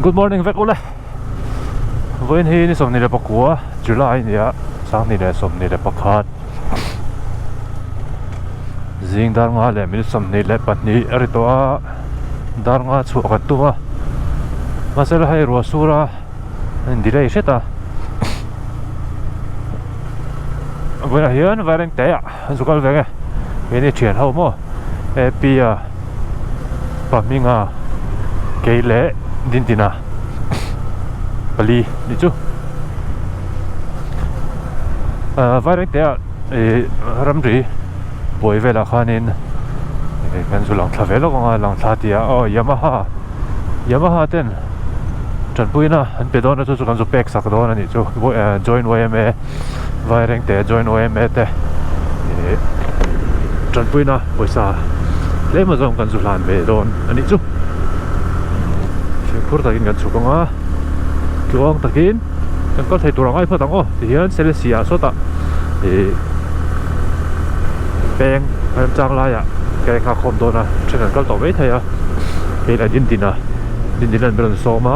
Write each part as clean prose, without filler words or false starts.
Good morning vek ule Vawiin hi ni 29 July nia 2021 Zing dar nga leh minute 22 a ri tawh a dar nga chhuah kan tum a mahse la hei ruah sur a a in delay hret a vawiinah hian Vairengte ah an zu kal ve nge keini thian ho maw A_P a Pahminga kei leh Dindina pali ni chu ah Vairengte ah ih ramri buai velah khanin kan zu lang thla ve lawk ang a lang thla tih ah aw Yamaha Yamaha ten tanpuina an pe dawn a chu chu kan zu pek sak dawn a nih chu join yma Vairengte join yma te ih tanpuina pawisa tlem azawng kan zu hlan ve dawn a nih chu fimkhur takin kan chhuk ang a tluang takin kan kal thei tur ang ai phawt ang aw tihian Selesih ah sawtah ih peng remchang laiah ka en nghak khawm dawn a then an kal tawh mai thei a hei lah din din a din din an rawn sawm a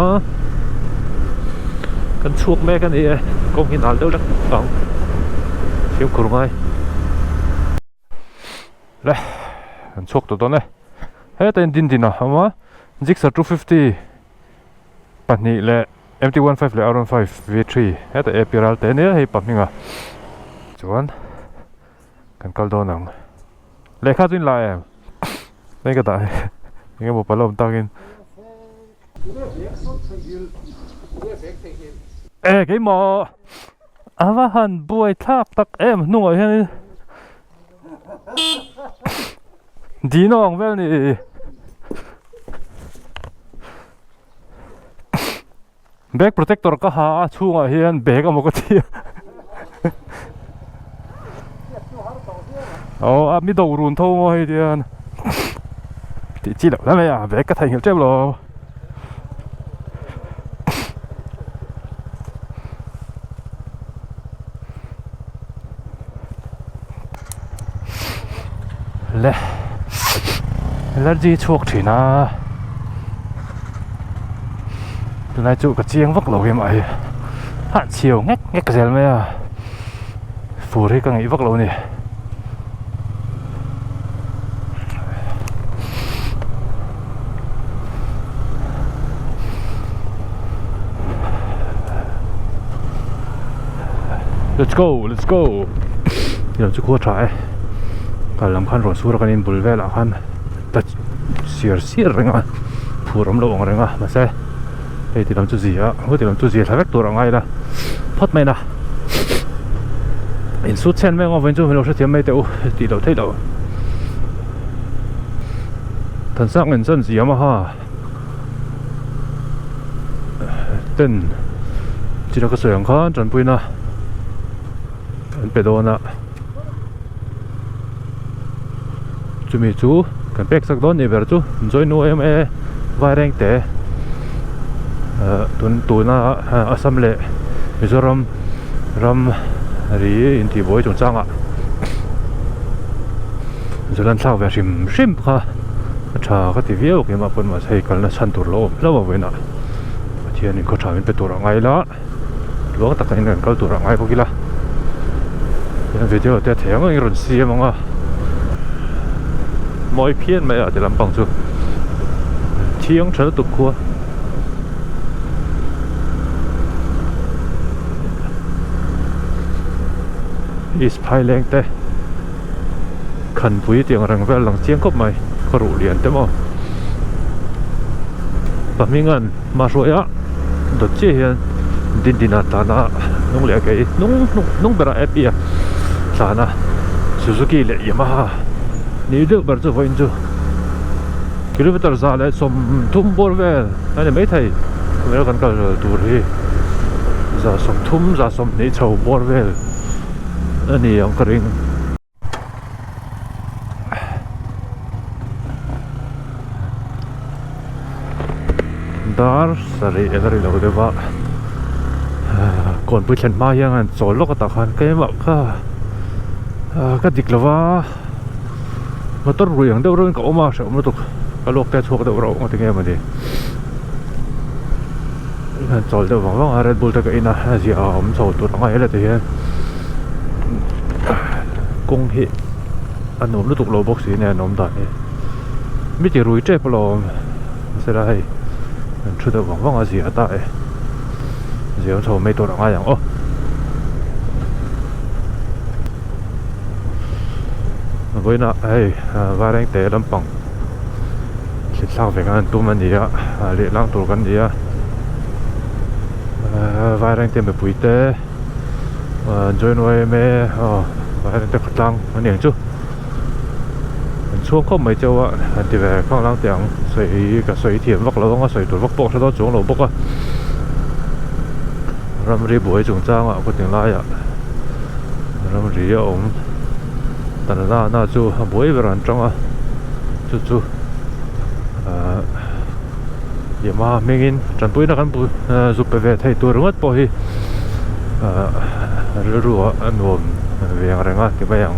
kan chhuak mek a ni e kawng hi nal deuh lek ang fimkhur ngai le kan chhuak tawh dawn e heta in din din a awm a Gixxer 250 pahnih leh MT-15 leh R15 V3 heta AP ral te ania hei pahminga chuan kan kal dawn ang lehkha chu in la em hei ka dah hei eng emaw pal a awm takin e keimah a va han buai thlak tak em hnungah hianin dino ang vel ni. Bag protector ka ha a chhungah hian bag emaw ka ti a aw a mi do run tho maw hei tian tih chi loh hle mai a bag ka theihnghilh teuh lo. Le allergy chhuak thin a tunlai chu ka chiang vak lo em ai hah chhiau ngek ngek zel mai a fur hi ka ngaih vak lo a ni. Let's go let's go ilo chu khua tha e kal lam khan rawn sur a kan in bul velah khan ta siar siar reng a phur awm lo ang reng a mahse hei ti lam chu zia a ti lam chu zia thla vek tur a ngai la phawt mai na in sut chhen mai ang aw vawiin chu hmel hrethiam mai teh u tih loh theih loh. Thansang in chuan Yamaha ten china ka sawi ang khan tanpuina an pe dawn a chumi chu kan pek chak dawn nih ber chu join yma vairengte ah tun tuna Assam leh Mizoram ram ri intihbuai chungchangah. Zalan thlak ve hrim hrim kha a tha ka ti viau keimah pawn mahse hei kalna chhan tur lo awm hlauh a vawiinah Pathianin khaw tha min pe tur a ngai la tluang takin kan kal tur a ngai bawk ila tihian video te a thei ang angin rawn siam ang a mawi phian mai a ti lampang chu thiang tha lutuk khua. East Phaileng te Khanpui tih ang reng vel lang chiang khawp mai khaw ruh lian te maw Pahminga'n hmahruaia dawt chiah hian Dindina tlana hnung leh a kei hnung hnung berah A P a tlana Suzuki leh Yamaha ni deuh ber chu vawiin chu kilometer za leh 30 bawr vel a ni maithei khawvel kan kal tur hi za 30 za 20 chho bawr vel. A ni ang ka ring. Dar sarih eng a ri lo deuh a kawnpui thlen hma hian an chawl lawk atah khan keimah kha ka dik lo va motor rui ang deuh reuhin ka awm a hrehawm lutuk ka luak te a chhuak deuh rauh ang a ti nge mawni. Han chawl deuh vang vang a Red Bull te ka in a a zia a awm chho tur ang a helai te hian kawng hi a nuam lutuk lo bawk si nen awm dan hi mi ti rui tep alawm mahsela hei an thu deuh vang vang a zia ta e zia awm chho mai tur a ngai ang aw. Vawiinah hei Vairengte lampang thli thlak ve kan han tum a ni a lehlang tur kan ni a Vairengte mipui te join yma aw Vairengte khawtlang a ni ang chu an chhuang khawp mai chauh a han ti ve khanglang teh ang sawi ka sawi thiam vak lo ang a sawi tur vak pawh a hre dawn chuang lo bawk a ramri buai chungchangah khawtin laiah ramri a awm Tanana chu a buai ber an tang a chu chu ahh Yamaha hmingin tanpuina kan bu zuk pe ve thei tur ringawt pawh hi ahh rilru ah a nuam ve ang reng a ti mai ang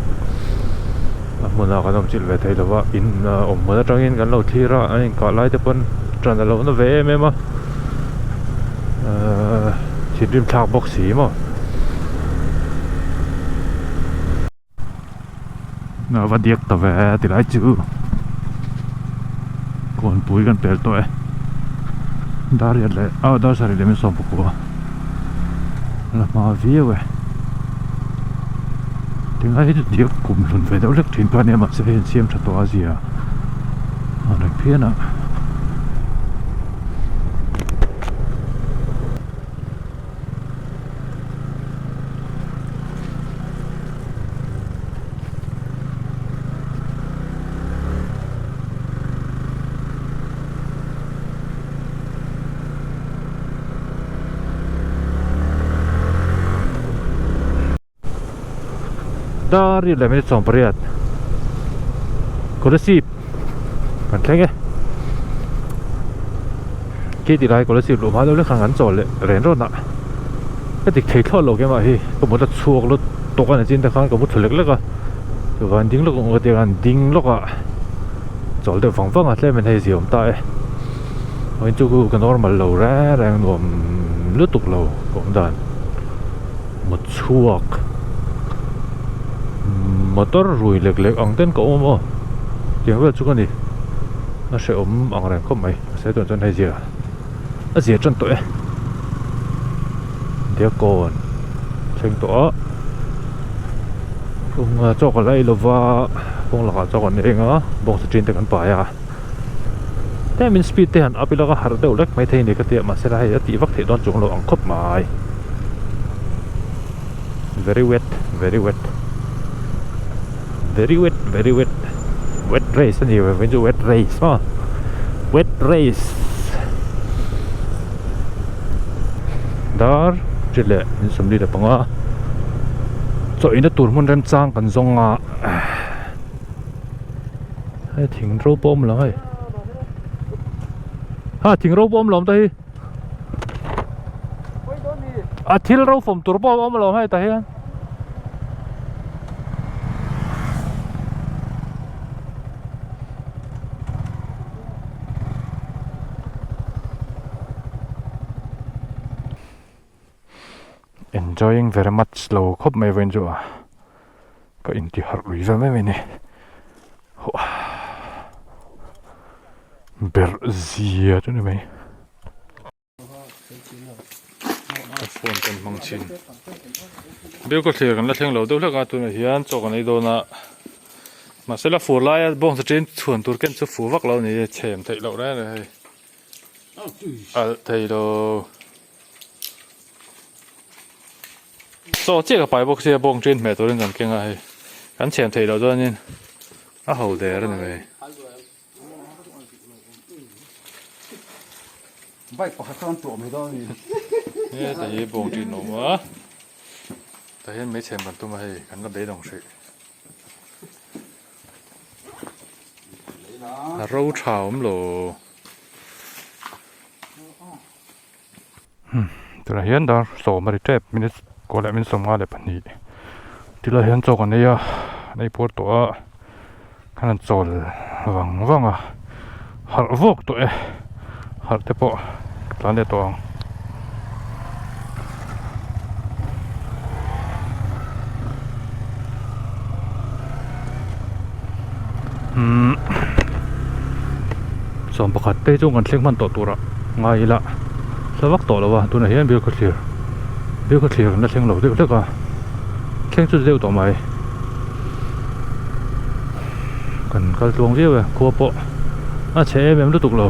a hmunah kan awm chilh ve thei lova in awm hmun atangin kan lo thlir a an inkah lai te pawn tan a lo na ve em em a ahh thinrim thlak bawk si maw. A va diak ta ve ti lai chu kawnpui kan pel tawh e dar riat leh ah dar sarih leh min sawm pakua la hma viau e tingai hi chu diak kum hlun ve deuh hlek thin kha ania mahse hei an siam tha tawh a zia a reng phian a. Dar riat leh minute 18 Kolasib kan thleng e khi ti lai Kolasib luh hma deuh lek khan kan chawl leh ren rawt a ka dik thei thlawt lo kemah hi ka mut a chhuak lut tawk a ni chin te khan ka mu thlu lek lek a chuan ding lawk ang ka tia khan ding lawk a chawl deuh vang vang a tlem in hei zia awm ta e vawiin chu ka normal lo reng reng nuam lutuk lo ka awm dan. Mut chhuak motor rui lek lek ang ten ka awm aw tiang vel chu ka ni a hrehawm ang reng khawp mai mahse tunah chuan hei zia a zia tan tawh e diakawn thleng tawh a kawng ah chaw ka la ei lova kawng lakah chaw kan eng a bawngsa ṭin te kan pai a tlemin speed te han up ila ka harh deuh lek maithei a ni ka tia mahse hei a tih vak theih dawn chuang lo ang khawp mai very wet very wet very wet very wet wet race a ni vawiin chu wet race maw wet race dar ri leh min 45 chawhina tur hmun remchang kan zawng a. Hei thing ro pawh awm lo hei ha thing ro pawh awm lo awm ta hi a thil ro fawm tur pawh awm lo hei tah hian enjoying very much lo khawp mai vawiin chu a. Ka inti harh lui vel mai mai a ni. Hawh berh zia chu ni mai. Ka phone kan hmang thin. Bill ka thlir kan la thleng lo deuh hlek a tunah hian chaw kan ei dawn a. Mahse la fur laia bawngsa ṭin chhuan tur ken chu fu vak lo a ni chhem theih loh reng reng hei. Alh thei lo. Chaw chiah ka pai bawk sia bawng ṭin hmeh turin kan keng a hei kan chhem theih loh chuanin a ho der a ni mai. Bike pakhat chuan tuah mai dawn a ni. Heta hi bawng ṭin a awm a tah hian mai chhem kan tum a hei kan la beidawng hrih. A ro tha awm lo. Tunah hian dar sawm a ri tep minute kaw leh min 52 tilai hian chaw kan ei a an ei puar tawh a khan an chawl vang vang a harh vawk tawh e harh te pawh tlan leh tawh ang. Umm 11 te chu kan thleng hman tawh turah ngai ila hla vak tawh lo a tunah hian Bilkhawthlir Bilkhawthlir kan la thleng lo deuh hlek a thleng chu deuh tawh mai kan kal tluang viau e khua pawh a chhe em em lutuk lo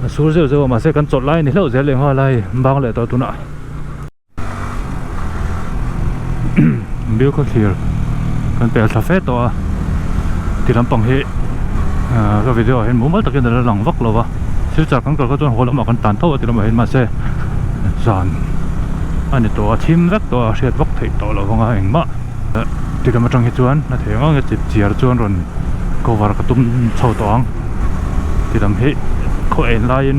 a sur zeuh zeuh a mahse kan chawlh lai a ni hlauh zel leh nghal a hei bang leh tawh tunah. Bilkhawthlir kan pel thla fe tawh a ti lampang hi ahh ka video ah hian mumal takin a la lang vak lo va silchar kan kal kha chuan haw lamah kan tan tho a ti lamah hian mahse zan a ni tawh a thim vek tawh a hriat vak theih tawh loh vanga engmah ti lam atang hi chuan a thei ang ang chip chiar chuan rawn cover ka tum chho tawh ang ti lam hi khaw en laiin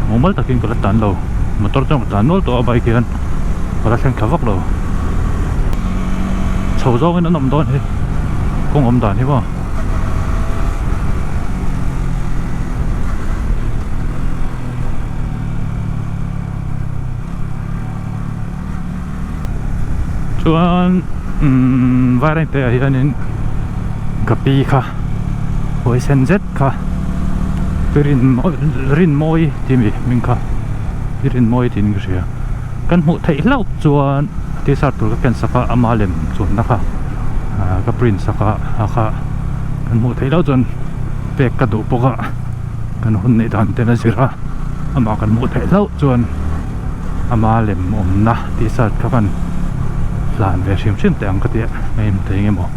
mumal takin ka la tan lo. Motor chuan ka tlan nual tawh a bike hian ka la thleng thla vak lo chho zawngin an awm dawn hi kawng awm dan hi maw chuan umm vairengte ah hianin ka pi kha huaisen zet kha rinmawi tih mi hming kha i rinmawi tiin ka hria kan hmuh theih hlauh chuan t-shirt tur ka ken sak a ama lem chuanna kha ah ka print sak a a kha kan hmuh theih hlauh chuan pek ka duh bawk a kan hun neih dan ten a zir a amah kan hmuh theih hlauh chuan ama lem awmna t-shirt kha kan hlan ve hrim hrim teh ang ka ti a hei thei eng emaw.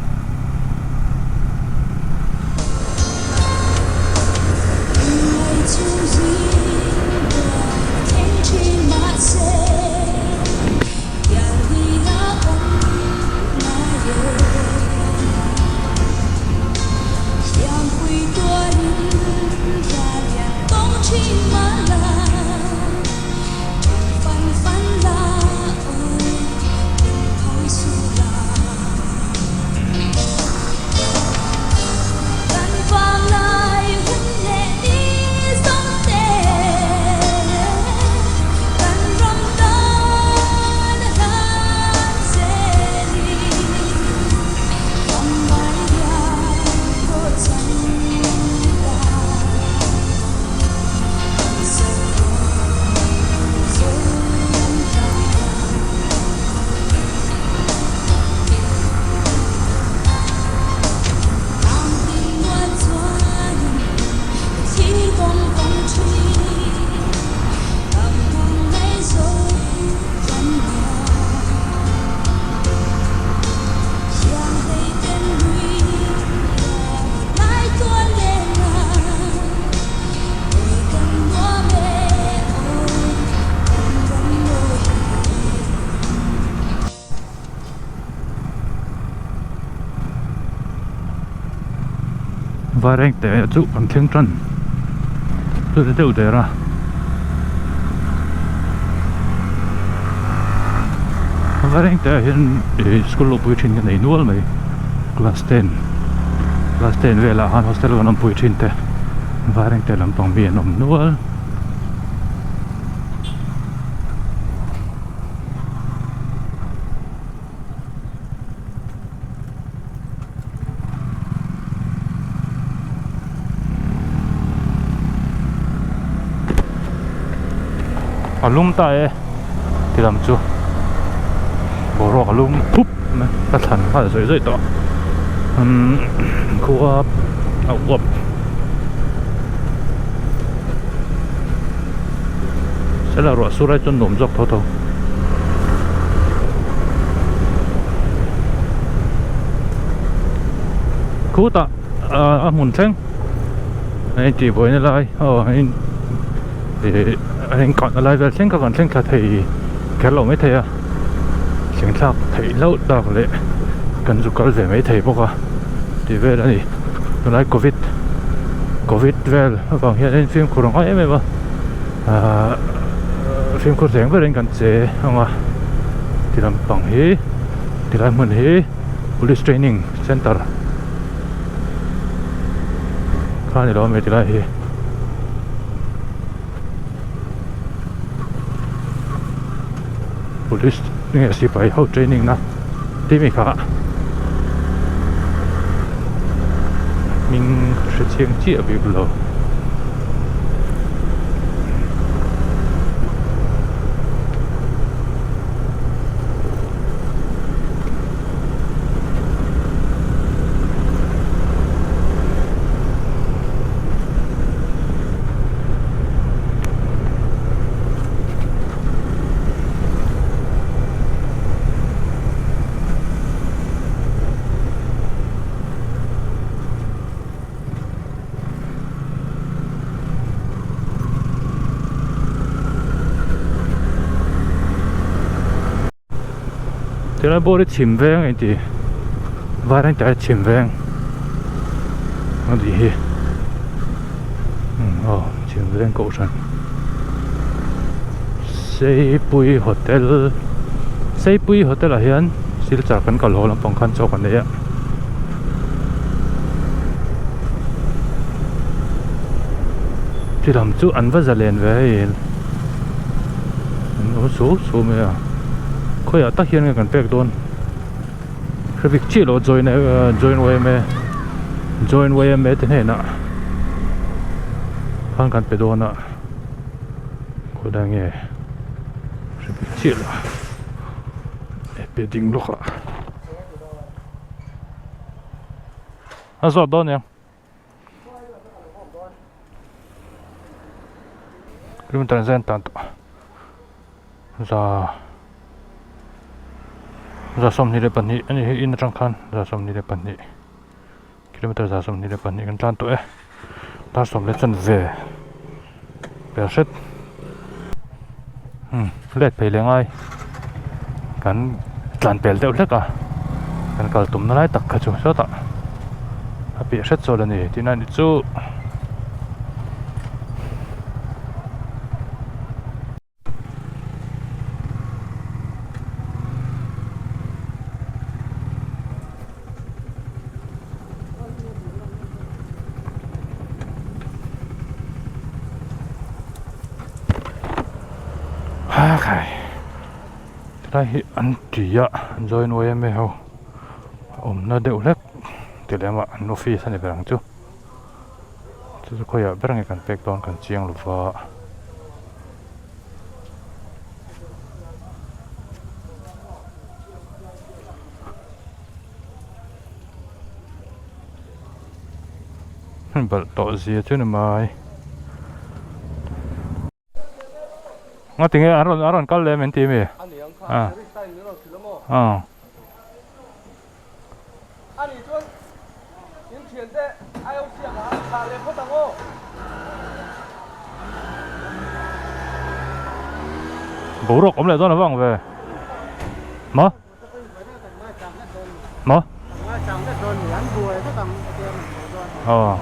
Vaireng te chu kan thleng tan chu ti deuh der a Vaireng te ah hian ih school lo pui thin ka nei nual mai class ten class ten velah khan hostel kan awmpui thin te Vaireng te lampang mi an awm nual. A lum ta e ti lam chu boruak a lum phup mai ka thlan nghal zawih zawih tawh umm khua a uap. Sela ruah sur ai chuan nuam zawk tho tho. Khutah a hmun thleng a intih buaina lai aw a in ih a inkahna lai vel thleng kha kan thleng thla thei kher lo maithei a thleng thlak theih hlauh tak leh kan zu kal ve maithei bawk a tih vel a ni tunlai covid covid vel avang hian in fimkhur a ngai em em a ahh fimkhur reng berin kan che ang a ti lampang hi tilai hmun hi police training center kha a ni lo ami tilai hi. Police nge sipai ho training na tih mi kha. hming ka hre chiang chiah bik lo. Tilai bawr hi chhim veng a inti vai reng tah chhim veng a nih hi aw chhim veng kohhran Seipui hotel Seipui hotel ah hian silchar kan kal haw lampang khan chaw kan ei a. Ti lam chu an va zalen ve hei an awm suau suau mai a khawiah tak hian nge kan pek dawn hre bik chiah loh join join yma join yma te hnenah khan kan pe dawn a khawilai nge hre bik chiah loh e pe ding lawk a. A zawt dawn nia. Kilometer zan tan tawh za za 22 a ni hi in atang khan za 22 kilometer za 22 kan tlan tawh e dar sawm leh chuan ve pel hret umm let phei leh ngai kan tlan pel deuh hlek a kan kal tumna lai tak kha chu sawtah a piah hret sawn a ni tihna a nih chu. Khai tilai hi an ti a an join yma ho a awmna deuh hlek ti lem ah an office a ni ber ang chu chu chu khawiah ber nge kan pek dawn kan chiang lo va. Balh tawh zia chu ni mai. Nga tinge an rawn an rawn kal leh em ti mi? A. A. Ani chuan in thian te IOC ang a thlah leh phawt ang aw. Boruak awm leh dawn avang ve. Maw? Maw? Aw.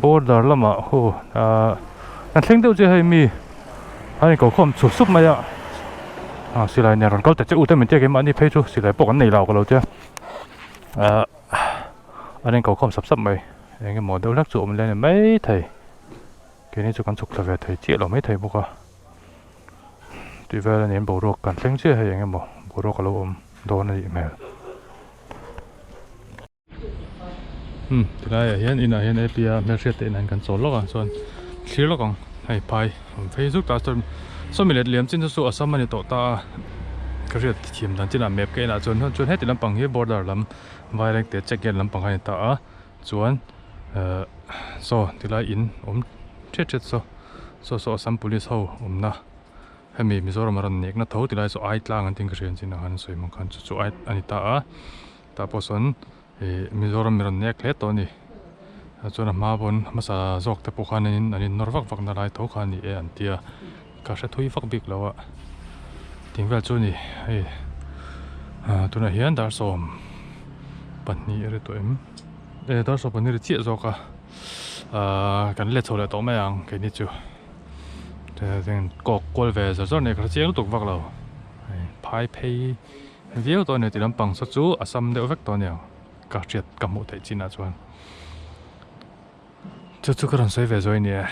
Border lamah hu ahh kan thleng deuh chiah hei mi a in ko khawm chhup sup mai a ah silai nen rawn kal ta che u te min tia keimahni phei chu silai pawh kan nei lo ka lo tia ahh an in ko khawm sap sap mai eng emaw deuh hlek chu a awm leh a ni maithei keini chu kan chhuk thla ve thei chiah lo maithei bawk a. Tih vel a ni boruak kan thleng chiah hei eng emaw boruak a lo awm dawn a nih hmel. Umm tilaiah hian inah hian A P a hmelhriat te inah hian kan chawl lawk a chuan thlir lawk ang hei phai awm phei zuk ta chuan sawmi let liam chin chu chu Assam a ni tawh ta a ka hriat thiam dan chinah map ka enah chuan chuan heti lampang hi border lam vairengte check gate lampang kha a ni ta a chuan ehh saw tilai in awm ṭhet ṭhet saw. Saw saw Assam Police ho awmna hemi Mizoram a rawn nekna tho tilai chu ai tlang an tih ka hria an chin ah khan an sawi mang khan chu chu ai a ni ta a tah pawh sawn ih Mizoram mi rawn nek hle tawh a ni chuan a hma pawn hmasa zawk te pawh khan in an in nawr vak vak na lai tho kha a ni e an tia ka hre thui vak bik lo a ting vel chu a ni hei ah tunah hian dar 12 a ri tawh em e dar 12 a ri chiah zawk a. Ahh kan let chho leh tawh mai ang keini chu kawk kual ve zawr zawr nia ka hre chiang lutuk vak lo hei phai phei viau tawh a ni tih lampang saw chu a sam deuh vek tawh a ni ang ka hriat ka hmuh theih chinah chuan chu chu ka rawn sawi ve zuai nia.